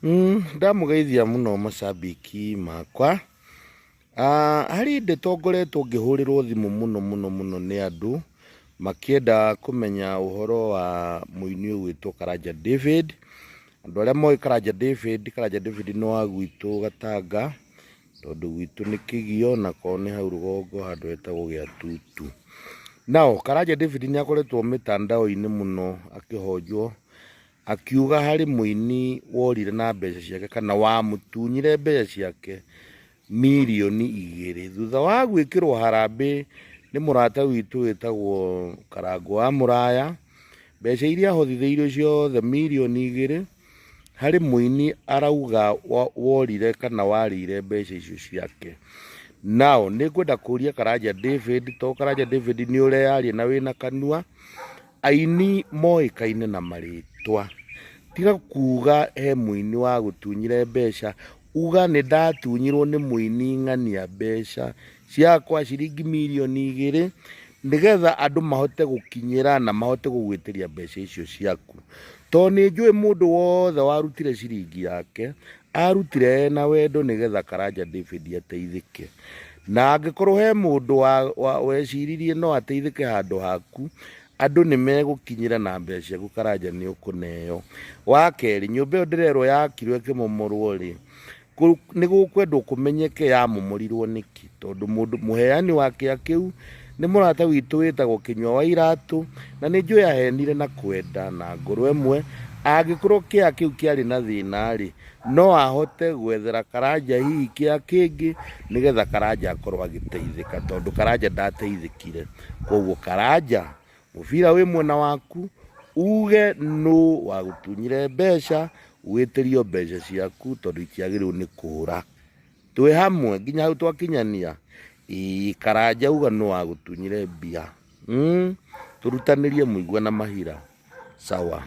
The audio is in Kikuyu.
Ndamũgeithia mũno macambĩki makwa. Harĩ ndeto ngoretwo ngĩhũrĩrwo thimũ mũno mũno mũno nĩ andũ makĩenda kũmenya ũhoro wa mũini ũgwĩtwo Karanja David. Andũ arĩa moĩ Karanja David, Karanja David nĩ wa gwitũ Gatanga, tondũ gwitũ nĩ Kĩgio na kwao nĩ hau rũgongo handũ hetagwo Gĩatutu. Nao Karanja David nĩ akoretwo mĩtandao-inĩ mũno akĩhonjwo Akiuga harĩ mũini worire na mbeca ciake kana wamũtunyire mbeca ciake mirioni 2 thutha wa gwĩkĩrwo harambĩ nĩ mũrata witũ wĩtagwo Karangũ wa Mũraya. Mbeca iria ahothithĩirio ciothe mirioni 2 harĩ mũini arauga worire kana warĩire mbeca icio ciake. Nao nĩngwenda kũria Karanja David, to Karanja David nĩ ũreyaria na wĩna kanua. Aini moĩkaine na marĩtwa. Tiga kuga he mũini wagũtunyire mbeca, uga nĩ ndatunyirwo nĩ mũini ng'ania mbeca ciakwa ciringi mirioni 2 nĩgetha andũ mahote gũkinyĩra na mahote gũgwĩtĩria mbeca icio ciaku. Tondũ nĩ njũĩ mũndũ wothe warutire ciringi yake, arutire ena wendo nĩgetha Karanja David ateithĩke. Na angĩkorwo he mũndũ weciririe no ateithĩke handũ haku, andũ nĩ megũkinyĩra na mbeca ciaku Karanja nĩ ũkũneo. Wa kerĩ, nyũmba ĩyo ndĩrerwo yakirwo ĩkĩmomorwo rĩ, nĩ gũkwendwo kũmenyeke yamomorirwo nĩkĩ, tondũ mũndũ mũheani wa kĩa kĩu nĩ mũrata witũ wĩtagwo Kĩnyua wa Iratũ, na nĩ njũĩ ahenire na kwenda na ngoro ĩmwe, angĩkorwo kĩa kĩu kĩarĩ na thĩna rĩ, no ahote gwethera Karanja hihi kĩa kĩngĩ nĩgetha Karanja akorwo agĩteithĩka, tondũ Karanja ndateithĩkire. Koguo Karanja, mũbira wĩ mwena waku, uge nũ wagũtunyire mbeca, wĩtĩrio mbeca ciaku tondũ itiagĩrĩirwo nĩ kũra. Twĩ hamwe nginya hau twakinyania? Ĩĩ, Karanja uga nũ wagũtunyire mbia. Tũrutanĩrie mũigua na mahira. Sawa.